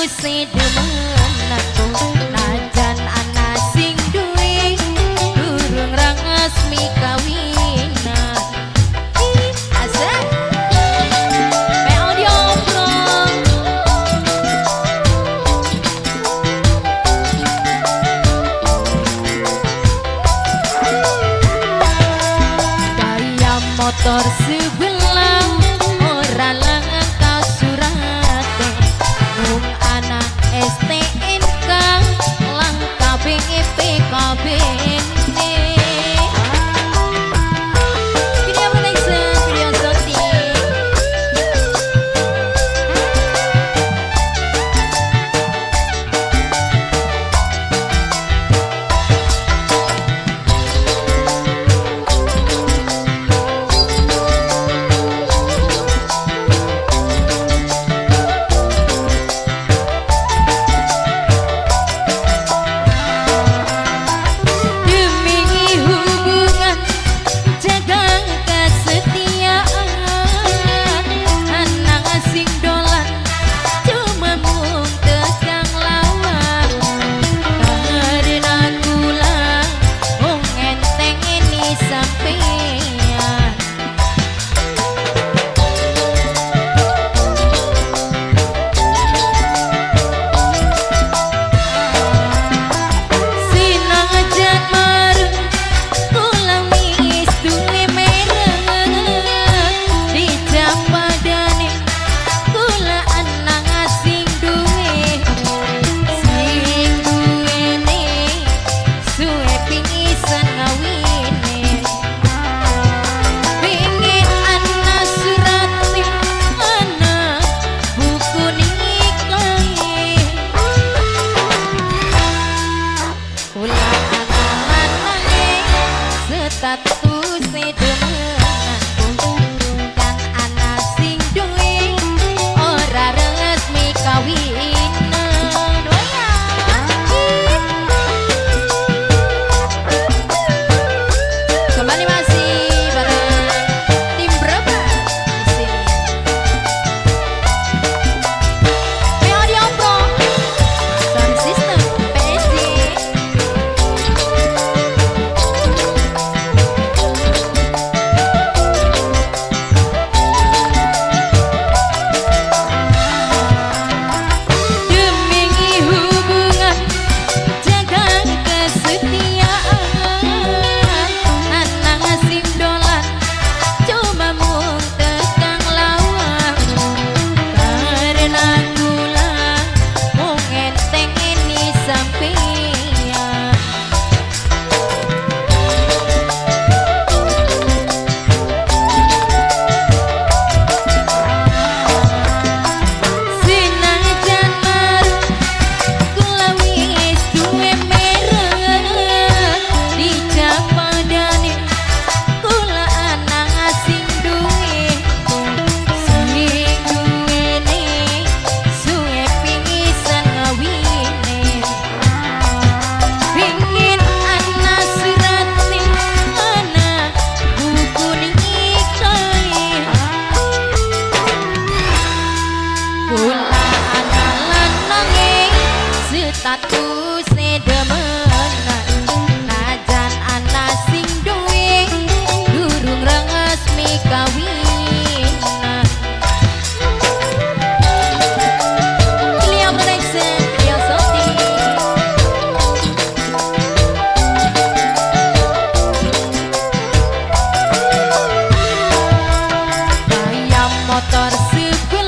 Status demenanku, najan ana sing duwe durung resmi kawinan. Asik. Pe audio bro. Kaya motor sebelah ora langka surate, mung ana STNK langka BPKB. Video Production, video syuting. Demi hubungan jaga kesetiaan, anak sing dolan cuma mung tekang lawang, karena kula mung ngenteni sampean. Sinajan mareng kula wis duwe merek, dijapadane kula anak sing duwe, sing duwene suwe pisan ngawine. Pingin ana surate, ana buku nikahe, kula ana lanange status demenanku, kan ana sing duwe ora resmi kawinan. Kembali masih bareng tim berapa di sini. P Audio Pro, Sound System PSG. Demi hubungan jaga kesetiaan, anak sing dolan cuma mung tekang lawang, karena kula mung ngenteni sampean. Sinajan marung kula wis duwe merek, dijapadane kula anak sing duwe, sing duwene suwe pisan ngawine. Pingin ana surate, ana buku nikahe, kula ana lanange status demenan, najan ana sing duwe durung resmi kawinan. Video Production, video syuting. Kaya motor sebelah.